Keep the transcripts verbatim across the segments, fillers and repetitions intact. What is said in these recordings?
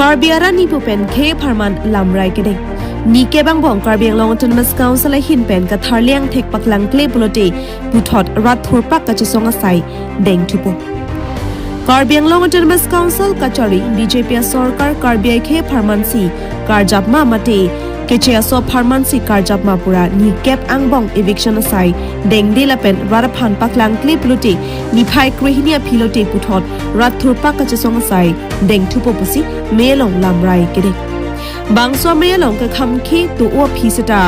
Karbi arat nipu pen khei apharman lamrai kedeng. Ni kep angbong Karbi Anglong Autonomous Council ahin pen katharli angthek paklangkle pulote puthot rat thurpak kachesong asai dengthupo. Karbi Anglong Autonomous Council kachari B J P asorkar Karbi akhei apharmansi karjapma mate keche aso apharmansi karjapma pura ni kep angbong eviction asai dengde lapen rat aphan paklangkle pulote niphai krehini aphi lote puthot rat thurpak kachesong asai dengthupo pusi mei along lamrai kedeng. Bangso amei along kekhamkhe to-o aphi seta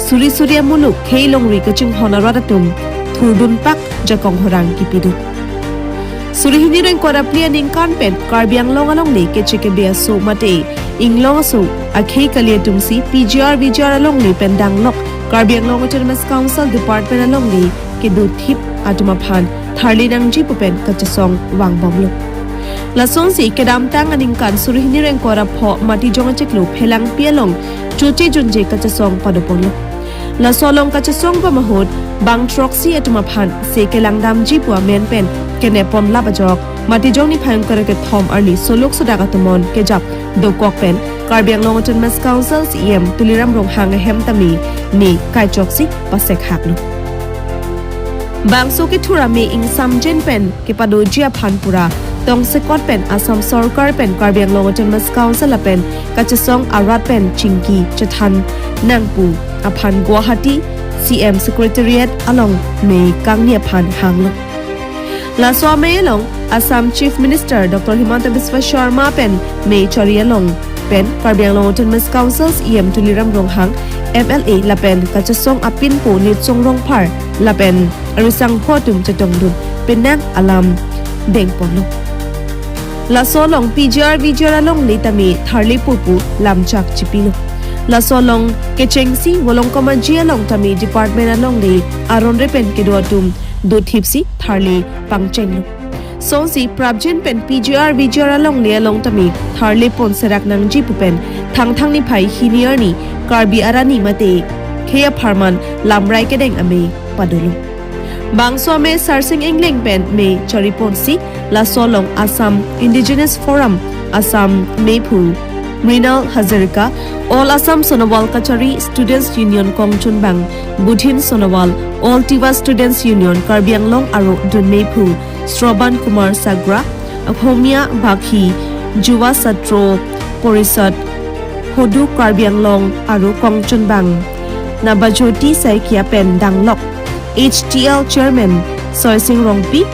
suri suri amuluk khei longri kachinghon arat atum thurdunpak jakong horang kipidun. Suri hini ra ingkoi ra phli aningkan pen Karbi Anglong alongle keche kebe aso mate inglong aso akhei kali atumsi P G R V G R alongle pen danglok Karbi Anglong Autonomous Council Department alongle kedothip atum aphan tharli nangji pu pen kachesong vangbomlo. Lasonsi kedamtang aningkan suri hini ra ingkoi ra pho Matijong achiklo Phelangpi along choche junje kachesong padoponlo. Laso along kachesong pamahut bang throksi atum aphan se kelangdamji pu amen pen kenepon lap ajok Matijong niphai ingkoi ra kethom arni soluk sodak atum on kejap dokok pen Karbi Anglong Autonomous Council C E M Tuliram Ronghang ahem tame ne kaichoksi pasek haklo. Bangso kethur amei ingsamjen pen kepadoji aphan pura tongsekot pen Assam sorkar pen Karbi Anglong Autonomous Council lapen kachesong arat pen chingki chethan nangpu aphan Guwahati C M Secretariat along mei kangni aphan hanglo. Laso amei along Assam Chief Minister Doctor Himanta Biswa Sharma pen mei chari along pen Karbi Anglong Autonomous Council C E M Tuliram Ronghang, M L A lapen kachesong apinpo Litsong Rongphar lapen arisangho atum chetongdun penang alam dengponlo. Laso along P G R V G R alongle tame tharli pupu lamchak chipilo. Laso along kechengsi Volongkom Aji along tame department alongle aron re pen kedo atum dothipsi tharli pangchenglo. Songsi prapjin pen P G R V G R alongle along tame tharli pon serak nangji pu pen Thangthang niphai hini arni Karbi arani mate khei apharman lamrai kedeng amei padolo. Bangso amei Sarsing Engleng pen mei chariponsi laso along Assam Indigenous Forum, Assam meiphu Mrinal Hazarika, All Assam Sonowal Kachari Students Union kongchunbang Budhin Sonowal, All Tiwa Students Union Karbi Anglong aro dun meiphu Shravan Kumar Sagra, Ahomia Bakhi, Juva Satro Porisad, Hodu Karbi Anglong aro kongchunbang Nabajyoti Saikia pen danglok H T L Chairman Soising Rongpi,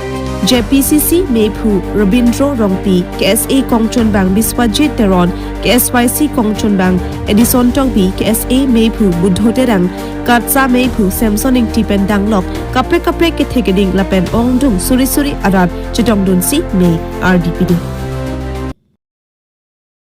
J P C C meiphu Rabindro Rongpi, K S A kongchunbang Biswajit Teron, K S Y C kongchunbang Edison Tokbi, K S A meiphu Buddho Terang, KATSA meiphu Samson Ingti pen danglok kaprek kaprek kethe keding lapen ongdung suri suri arat chetongdunsi mei ardi pidun.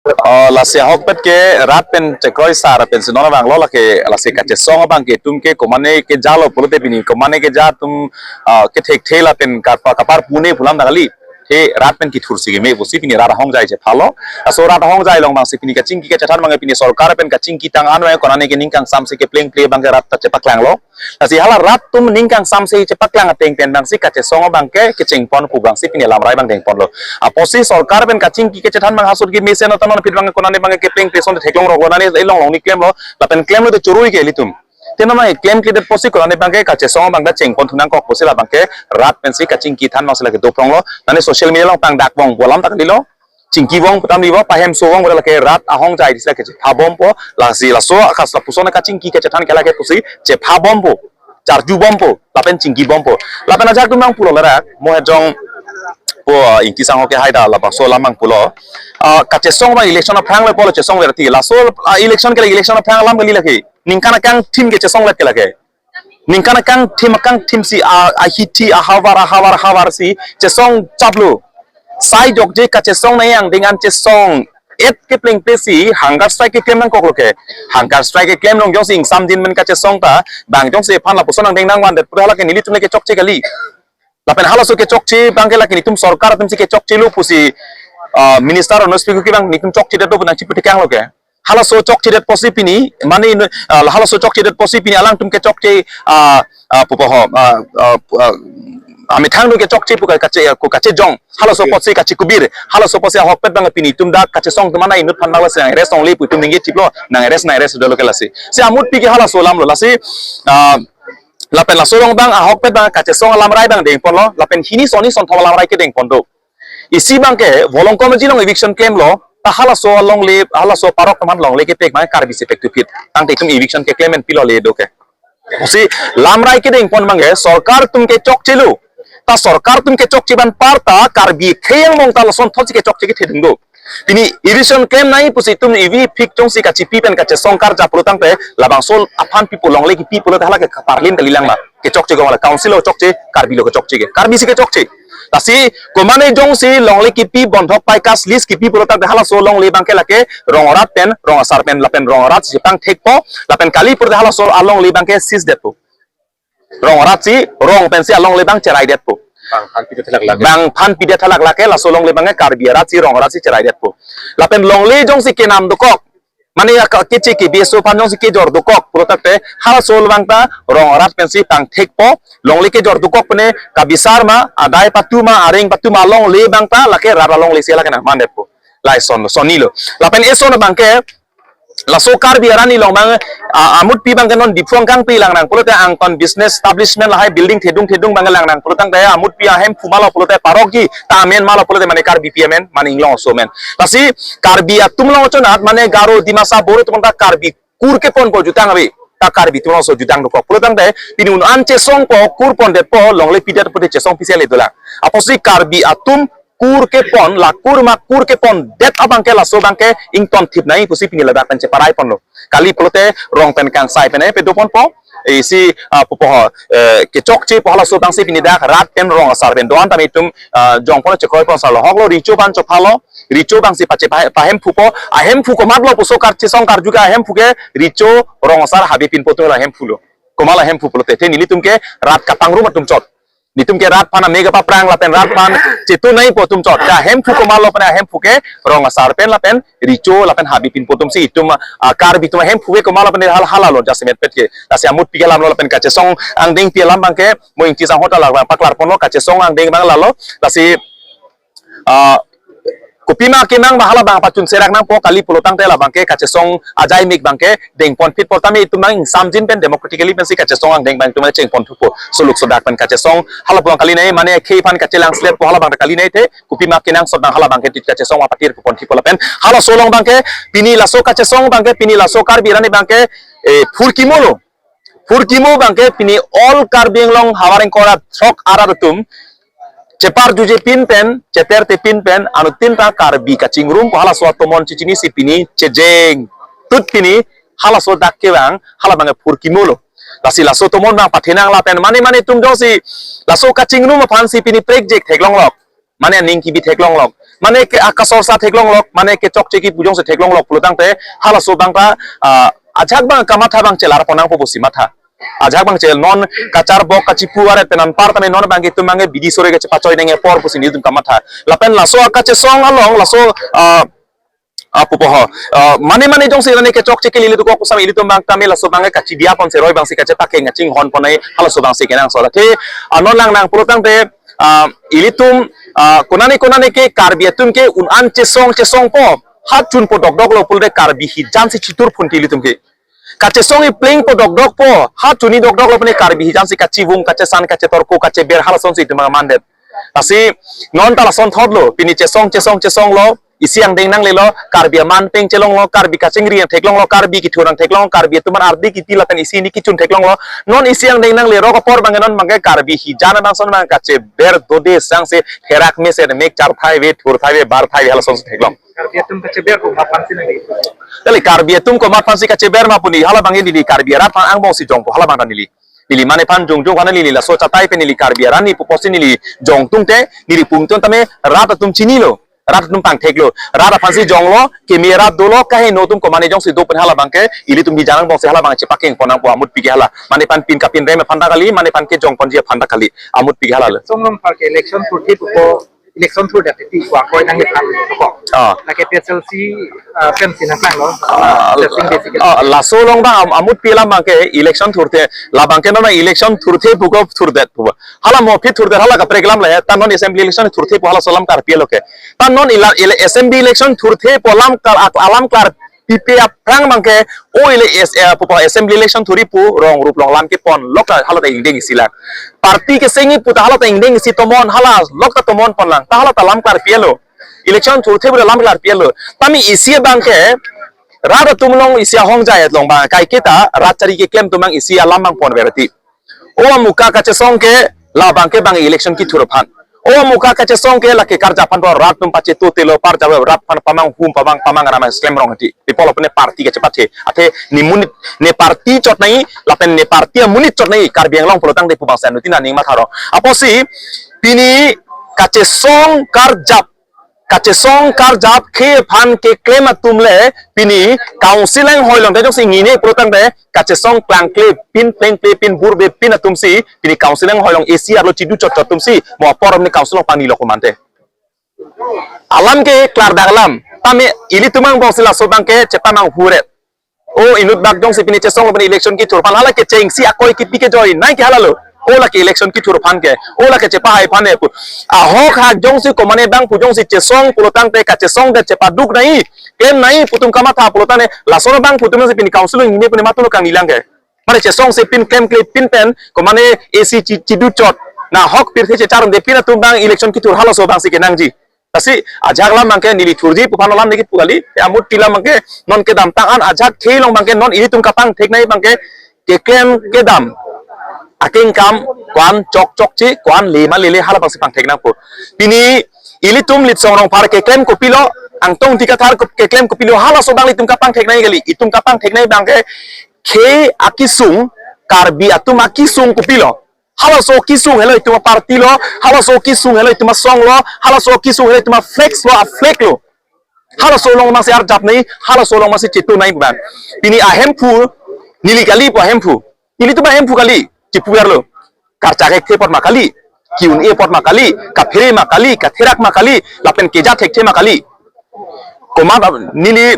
Oh, lasi ahokpet ke rat pen chekroi sar pensi non abang lo, lake lasi kachesong abang ke tum ke komane kejalo pulote pini komane keja atum, ah, kethekthe lapen kapa kapar pune pu alam ta kali. Te rat pen kethursi keme pusi pini rat ahongjai chephalo. Laso rat ahongjai along abangsi pini kachingki kachethan abang ke pini sorkar pen kachingki tang an abang konane ke ning kangsamse keplengple abang ke rat ta chepaklanglo. Lasi hala rat atum ning kangsamse chepaklang ateng pen abangsi kachesong abang ke kechengpon pu abangsi pini lamrai abang dengponlo. Apotsi sorkar pen kachingki kachethan abang hasut ke mesen otanon pit abang konane abang ke keplengple ason theklong roklo nane elong long ni klemlo. Lapen klemlo te chorui ke ilitum. Te nama klemkledet apotsi konane abang ke kachesong abang ta chengpon thu nangkok pusi labang ke rat pensi kachingki than abangsi lake dopronglo. Nane social media along tang dak bong pu alam ta kalilo. Chingki bong pu atam libo, pahemso bong pu lake rat ahongjai disi lake chephabompo, lasi laso akas lapuson kachingki kachethan ke lake pusi chephabompo, charjubompo, lapen chingbompo. Lapen ajak atum nangpulo lera, mo hejong po, ah, Ingti sangho ke haida labangso alam nangpulo. Ah, kachesong abang election aphrang le pulo chesong verti. Laso, ah, election ke election aphrang alam kali lake. Ningkan akangthim ke chesonglet ke lake. Ningkan akangthim akangthimsi a, ahithi ahavar ahavar ahavarsi chesong chaplo. Sai jokje kachesong nai angdeng an chesong et keplengplesi hunger strike keklem nangkoklo ke. Hunger strike keklem long jongsi ingsamjin men kachesong ta bang jongsi aphan lapuson angdeng nangvandet pura lake nelitum le kechokche kali. Lapen halaso kechokche abang ke lake nelitum sorkar atumsi kechokchelo pusi, ah, minister ono speaker ke abang nelitum chokchedet do pu nangchiputhekanglo ke. Halaso chokchedet apotsi pini, mane, ah, halaso chokchedet apotsi pini alangtum kechokche, ah, ah, pupo ho, ah, ah, ah, amethang do kechokche pu kache, ko kachejong. Halaso apotsi kachikubir. Halaso apotsi ahokpet abang pini itum dak kachesong atum ana inut aphan abang lasi nang-arrest longle pu itum ningje chiplo, nang-arrest, nang-arrest dolo ke lasi. Si amutpi ke halaso alam lo lasi, ah, lapen laso along abang ahokpet abang kachesong alamrai abang dengponlo, lapen hini sonni sonthom alamrai kedengpon do. Isi abangke Volongkom Aji along eviction klemlo, ta halaso alongle, halaso parok atum aphan longle kepek abang Karbi si pek thupit. Tangte itum eviction keklem pen pilo le do ke. Si lamrai kedengpon abangke sorkar atum kechokchelo. Ta sorkar atum kechokche abang apar ta Karbi khei angbong ta lasonthotsi kechokche kethedung do. Pini eviction klem nangji pusi itum evi phik jongsi kachipi pen kachesong karjap pulo tangte labangso aphan pipo longle kipi pulote hala ke kaparlin kalilang ma. Kechokche komat, council lo chokche, Karbi lo kechokche ke. Karbi si kechokche. Lasi komane jongsi longle kipi bondhok pai kas lease kipi pulo tangte halaso alongle abangke lake rong arat pen, rong asar pen, lapen rong arat si pangthekpo, lapen kali pulote halaso alongle abangke seize detpo. Rong arat si rong pensi alongle abang cherai detpo. Bang aphan pidet thalak lake. Bang aphan pidet thalak lake, laso alongle abangke Karbi arat si rong arat si cherai detpo. Lapen longle jongsi kenam dokok, mane ya ka-, keche ke B S O aphan jongsi kejor dokok pulo tangte halaso abang ta rong arat pensi pangthekpo, longle kejor dokok pen kabisar ma, adai patu ma, areng patu ma alongle abang ta lake rat alongle si lake nangman detpo. Lason lo, sonni lo. Lapen eson abangke laso Karbi arat ni along abang, ah, amutpi abangke non Diphu angkang pi lang nang pulote angkon business establishment lahai building thedung thedung abang lang nang pulo tangte amutpi ahemphu ma lo pulote parokji ta amen ma lo pulote mane Karbipi amen, mane inglong aso amen. Lasi Karbi atum along chonat mane Garo, Dimasa, Boro atum ta Karbi kur keponpo jutang ave. Ta Karbi atum alongso jutang dokok pulo tangte pini un-an chesongpo, kur pondetpo, longle pidet pulote chesong pisi ale dolang. Apotsi Karbi atum kur kepon, la kur ma kur kepondet abangke laso abangke ingtonthip nangji pusi pini ladak pen cheparai ponlo. Kali pulote rong pen kangsai pen eh pedo ponpo. Isi, ah, pupo ho, eh, kechokche pu halaso abangsi pini dak rat pen rong asar pen do-an tame itum, ah, jongpon chekroi pon sar lo. Hoklo recho abang chophalo, recho abangsi pache pahe-, pahemphupo, ahemphu komatlo puso kar chesong karju ke ahemphu ke recho rong asar habe pinpo atum ahemphu lo. Komatlo ahemphu pulote, te nelitum ke rat kapangrum atum chot. Nelitum ke rat aphan amega paprang lapen rat aphan chetu nangpo atum chot. Ke ahemphu komatlo pen ahemphu ke rong asar pen lapen recho lapen habe pinpo atum si itum, ah, Karbi atum ahemphu ke komatlo pen hal hala lo jasemet pet ke. Lasi amutpi ke alam lo lapen kachesong angdengpi alam abangke mo ingti sang hota la abang paklar ponlo kachesong angdeng abang lalo. Lasi, ah, kopima kenang abang hala abang pachun serak nangpo kali pulo tangte labangke kachesong ajai mik abangke dengpon phitpo tame itum nang ingsamjin pen democratically pensi kachesong angdeng abang itum chengpon thupo. Suluk sodak pen kachesong hala abang kali nai mane khei aphan kachelang slet po hala abang kali nai te kopima kenang sot abang hala abangke tit kachesong apatir pupon thupo lapen halaso along abangke pini laso kachesong abangke pini laso Karbi arat ni abangke, eh, phurkimo lo. Phurkimo abangke pini all Karbi Anglong havar ingkoi ra throk arat atum cheparjuje pin pen, cheter te pin pen, anuttin ta Karbi kachingrum pu halaso atomon chechinisi pini chejeng tut pini halaso dak kevang hala abangke phurkimo lo. Lasi laso atomon abang pathenang lapen mane mane itum jongsi laso kachingrum aphansi pini prekjek theklonglok. Mane aning kibi theklonglok. Mane ke akasorsa theklonglok. Mane kechokche kipu jongsi theklonglok pulo tangte halaso abang ta, ah, ajak abang kamatha abang chelar pon nangpo pusi matha. Ajak abang chel non kacharbok kachipu aret pen anpar tame non abangke itum abangke bidi sore kachepachoi nangji apor pusi nelitum kamatha. Lapen laso akachesong along laso, ah, ah, pupo ho. Ah, mane mane jongsi mane kechokche ke lili dokok pusam ilitum abang tame laso abangke kachidiya pon seroi abangsi kachepakeng kachinghon pon nai halaso abangsi kenangsot. Te, ah, non lang nang pulo tangte, ah, ilitum, ah, konane konane ke Karbi atum ke un-an chesong chesongpo. Ha chunpo dokdok lo pulote Karbi hijan si chitur phunti ilitum ke. Kachesong iplengpo dokdokpo. Ha chuni dokdok lo pune Karbi hijan si kachivung, kachesan, kachetorko, kacheber halasonsi itum mandet. Lasi non ta lasonthot lo, pini chesong, chesong, chesong lo, isi angdeng nanglelo, Karbi aman peng chelong lo, Karbi kachingri ang theklong lo, Karbi kithur ang theklong, Karbi atum aphan ardi kipi lapen isi ni kichun theklong lo, non isi angdeng nangle rok apor abangke non abangke Karbi hijan abang son abang kacheber dode sangse herak mesen mek char thai ve, thur thai ve, bar thai ve halasonsi theklong. Karbi atum kacheber komat aphansi nangli? Kali Karbi atum komat aphansi kacheber ma puni hala abangke neli Karbi arat aphan angbongsi jongpo hala abang ta neli. Neli mane aphan jongjong aphan neli laso chatai pen neli Karbi arat ni puposi neli jongtungte, neli pungtung tame rat atum chinilo. Rat atum pangtheklo. Rat aphansi jonglo, keme rat dolo, kaheno atum komane jongsi do pen hala abangke, ilitum hijan angbongsi hala abang chepakeng pon nangpo amutpi ke hala. Mane aphan pin kapinrem aphan ta kali, mane aphan kejong ponji aphan ta kali. Amutpi ke hala lo. Song nang parke election purthit upo election thurdet ti ko akoi nanglephan ko. Ah. Lake P S L C, ah, pen si nangklang lo. Ah, testing basically. Ah, laso along abang am-, amutpi alam abangke election thurthe, labangke non election thurthe pu ko thurdet pu. Hala mo aphi thurdet, hala kaprek alam le, ta non assembly election thurthe pu halaso alam klarpi lo ke. Ta non ila, ila assembly election thurthe pu alam klar, alam klarpipe aphrang abangke, o ile es-, eh, pu pa assembly election thurji pu rong rup along lam kepon lok ta hala ta ingdeng isi lang. Party kesengji pu ta hala ta ingdeng isi tomon, hala lok ta tomon pon lang. Ta hala ta alam klarpi lo. Election thurthe pu ta alam klarpi lo. Tame isi abangke, rat atum along isi ahongjai along abang, kaike ta rat chari keklem atum abang isi alam abang ponver ti. O amuka kachesong ke labangke bang election kethur aphan. O amuka kachesong ke lake karjap aphan pu rat atum pachetu telo, parjap rat aphan pamang hum pamang pamang ramai slem rong ti. People apne party kachepathe. Athe ne monit ne party chot nangji, lapen ne party amonit chot nangji, Karbi Anglong pulo tangte pu bangsi anuttin aning matha rong. Apotsi pini kachesong karjap kachesong karjap khei aphan keklem atum le pini council anghoi along ta jongsi nine pulo tangte kachesong klangkle pin plengple pin burbe pin atum si pini council anghoi along A C arlo chidu chot chot atum si mo apor amni council along pani lo komante. Alam ke klardak alam. Tame ilitum angbong si laso abangke chetamang huret. O inut bak jongsi pini chesong lo pini election kethur aphan hala kechengsi akoi kipi kejoi nai ke hala lo. O lake election kethur aphan ke. O lake chepahai aphan e pu. Ahok hak jongsi komane abang pu jongsi chesong pulo tangte kachesongdet chepaduk nangji, klem nangji pu atum kamatha pulo tangte lason abang pu atum si pini council nine pu ne matulo kangni lang ke. Mane chesongsi pin klemkle pin pen komane A C chi-, chidu chot. Na ahok pirthe checharumde pin atum abang election kethur halaso abangsi kenangji. Lasi ajahak alam abangke neli thurji pu aphan alam niki pu kali, amutpi alam abangke non kedamtang an ajahak khei along abangke non ilitum kapangthek nangji abangke keklem kedam akeng kam ko-an chok chokche, ko-an le ma lele hala abangsi pangthek nangpo. Pini ilitum Litsong Rongphar keklem kopilo, Angtong Ingti Kathar ko-, keklem kopilo halaso abang ilitum kapangthek nangji kali, itum kapangthek nangji abangke khei akisung, Karbi atum akisung kopilo. Halaso akisung helo itum aparty lo, halaso akisung helo itum asong lo, halaso akisung helo itum aflex lo, aflag lo. Halaso along abangsi arjap nangji, halaso along abangsi chetu nangji abang. Pini ahemphu, neli kali pu ahemphu. Nelitum ahemphu kali, chipuver lo. Karchak ekthe apot ma kali, ki-un-e apot ma kali, kaphere ma kali, katherak ma kali, lapen keja thekthe ma kali. Komat ab-, neli,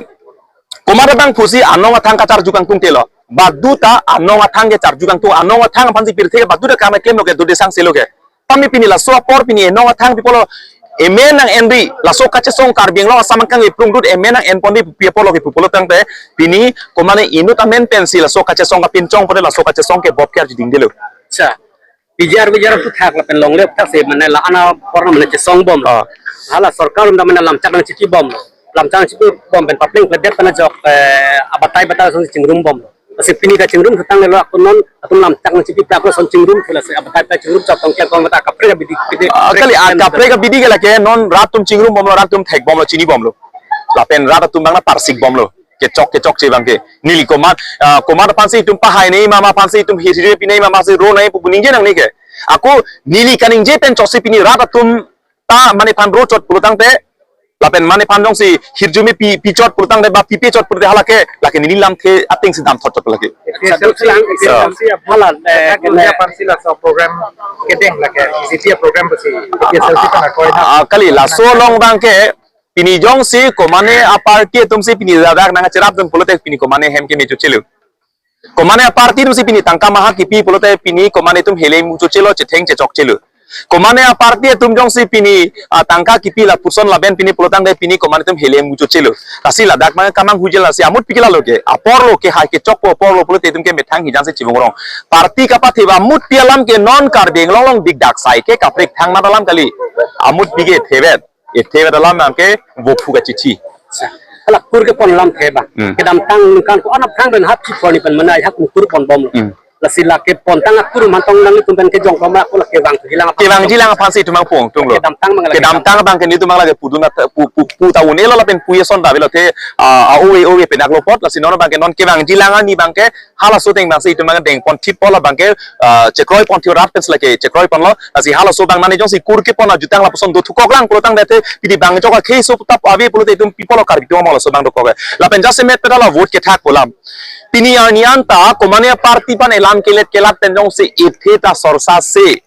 komat abang pusi anong athang kacharju kangtung telo. Baduta anong athang kacharju kangtung, anong athang aphansi pirthe ke baduta kam eklem lo ke, dude sangse lo ke. Tame pini laso apor pini anong athang people lo, emen nang-enri, laso kachesong Karbi Anglong Assam angkang iprung dut emen nang-enponri pi apor lo ke pupo lo tangte, pini komane inut amen pensi laso kachesong kapinchong pore laso kachesong ke bot ke arju dingdelo. Acha. Bijar bijar aphuthak lapen longle aphuthak si mane la-an apor mane chesong bomlo. Ah. Hala sorkar unda mane lamchak nangchipi bomlo. Lamchak nangchipi bom pen papleng kledet pen ajok, eh, abatai batai asong chingrum bomlo. Lasi pini kachingrum thutang lelo ako non atum lamchak nangchipi plak lo ason chingrum thu lasi abatai batai chingrum chok tong klek kong mata kaprek abidi, abidi, Ah, kaprek kali, ah, abidi kaprek abidi ke lake non rat atum chingrum bomlo, rat atum thek bomlo, chini bomlo. Lapen rat atum abang na parsik bomlo. Kechok kechokche abangke. Neli komat, ah, komat aphansi itum pahai nangji ma, ma aphansi itum hirhir pi nangji ma, ma si ro nangji pu ningje nangne ke. Ako neli kaningje pen chotsi pini rat atum ta mane aphan ro chot pulo tangte, lapen mane aphan jongsi hirjume pi, pi chot pulo tangte ba pipe chot pulote hala ke, lake neli lamthe atengsi damthot chot lake. P S L C, P S L C, hala, eh, Dunia kene- Pansila so program kedeng lake, G T A program besi, P S L C kana koi na. Ah, kali, laso along abangke, pini jongsi komane aparty atumsi pini ladak nangcherapdun pulote pini komane hem ke mecho chelo. Komane aparty atumsi pini tangka maha kipi pulote pini komane atum hele mucho chelo, chetheng chechok chelo. Komane aparty atum jongsi pini, ah, tangka kipi lapuson laben pini pulo tangte pini komane atum hele mucho chelo. Lasi ladak mang kamang hujel lasi amutpi ke lalo ke. Apor lo ke hai kechokpo apor lo pulote itum ke methang hijan si chibung rong. Party kapathe ba amutpi alam ke non Karbi Anglong along big dak sai ke kaprek thang mat alam kali. Amutpi ke thevet. Ethe ba dalam nang ke vophu kachichi. Hala kur kepon alam the ba. Hmm. Kedamtang ningkan ko-an aphrang pen hap chiponi pen mane hap kur pon bomlo. Hmm. Lasi lake pontang akur mantong nanglitum pen kejong pama ko lake vangji lang aphan. Kevangji lang aphansi itum nangpung tunglo. Kedamtang mang lake. Kedamtang abangke nelitum mang lake pudun at-, pu, pu, pu ta un-elo lapen pu eson ta avelo the, ah, ah, ove, ove penak lo apot, lasi non abangke non kevangji lang ani abangke halaso ateng abangsi itum abang dengpon thippo labangke, ah, chekroipon thip rat pensi lake chekroiponlo. Lasi halaso abang mane jongsi kur kepon ajutang lapuson do thukok lang pulo tangte pidi bang jok akhei so tap ave pulote itum people Karbi atum amang laso abang dokok. Lapen jasemet pedala vote kethak pu alam. Pini arni anta komane aparty aphan elam kelet kelat pen jongsi ethe ta sorsa se.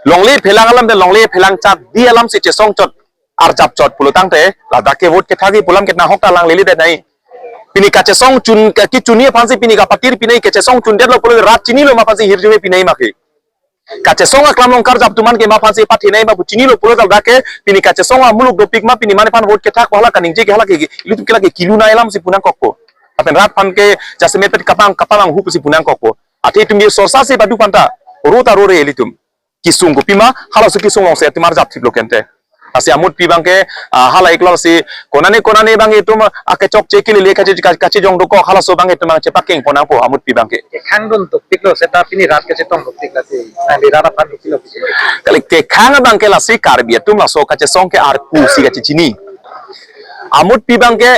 Longle phelang alam de longle phelang chot di alam si chesong chot arjap chot pulo tangte ladak ke vote kethak-i pu alam ke nahok ta langlele det nai. Pini kachesong chun ke chini aphansi pini kapatir pinai kachesong chundetlo pulo rat chinilo ma aphansi hirjume pinai ma ke. Kachesong aklam along karjap atum an ke ma aphansi pathinai ma pu chinilo pulo ta ladak ke pini kachesong amuluk dopik ma pini mane aphan vote kethak pu hala kaningje ke hala ke ilitum ke lake kilu nai alam si pu nangkokpo. Lapen rat aphan ke jasemet pet kapang kapang hup si pu nangkokpo. Athe itum ke sorsa si badu aphanta ro ta rore ilitum. Kesung kopima halaso kesung along si itum arjap thiplo kente. Lasi amutpi abang ke, ah, hala iklo si konane konane abang itum, ah, kechokche kelele kache kache jong dokok halaso abang itum abang chepakeng pon nangpo amutpi abang ke. Kekhang dun dopiklo seta pini rat kachetong dopik lasi. Nangli rat aphan dopiklo. Kali kekhang abang ke lasi Karbi atum laso kachesong ke arpu si kachechini. Amutpi abang ke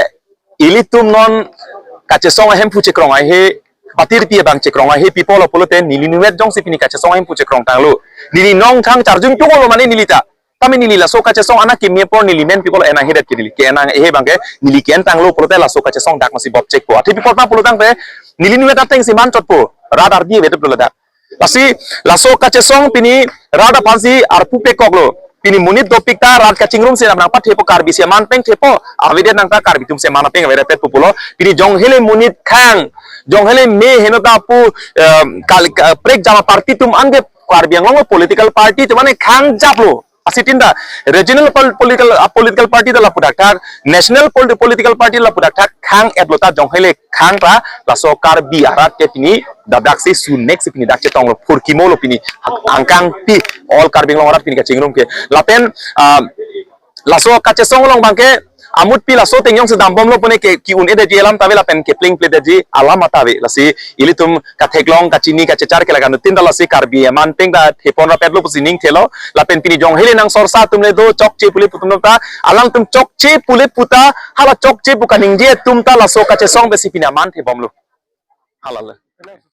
ilitum non kachesong ahemphu chekrong ahe, patirpi abang chekrong ahe pi pulo pulote neli niwet jongsi pini kachesong ahemphu chekrong tanglo. Neli nongkhang charjun chunglo mane neli ta. Tame neli laso kachesong anak kimi apor neli men pi pulo enang hedet ke neli ke enang ehe abang ke neli ke-en tanglo pulote laso kachesong dak masi bop chekpo. Athe pi apot ma pulo tangte neli niwet ateng si man chotpo. Rat ardi ave pulo dak. Lasi laso kachesong pini rat aphansi arpu pekoklo. Pini monit dopik ta rat kachingrum si namrang pathepo Karbi si aman peng thepo. Avedet nang ta Karbi atum si aman peng avedetpo pulo. Pini jonghele monit khang, jonghele me heno ta pu, em, kal-, ka-, prekjam aparty atum an ke Karbi Anglong political party atum an khang japlo. Lasi tin ta regional pol-, political, ah, political party ta lapu dakthak, national pol-, political party lapu dakthak khang-etlo ta jonghele khang ta laso Karbi arat ke pini dadak si su next pini dak chetonglo phurkimolo pini angkang pi all Karbi Anglong arat pini kachingrum ke. Lapen, ah, laso kachesong along abang ke amutpi laso ateng jongsi dambomlo pune ke ki-un-edetji alam ta ave lapen kepleng pledetji alam ta ave lasi ilitum katheklong kachini kachechar ke lakan tin ta lasi Karbi aman peng ta thepon rapetlo pusi ning thelo lapen pini jonghele nang sorsa atum le do chokche pu le pu atum ta alangtum chokche pu le pu ta hala chokche pu kaningje atum ta laso kachesong pensi pini aman thebomlo. Hala le.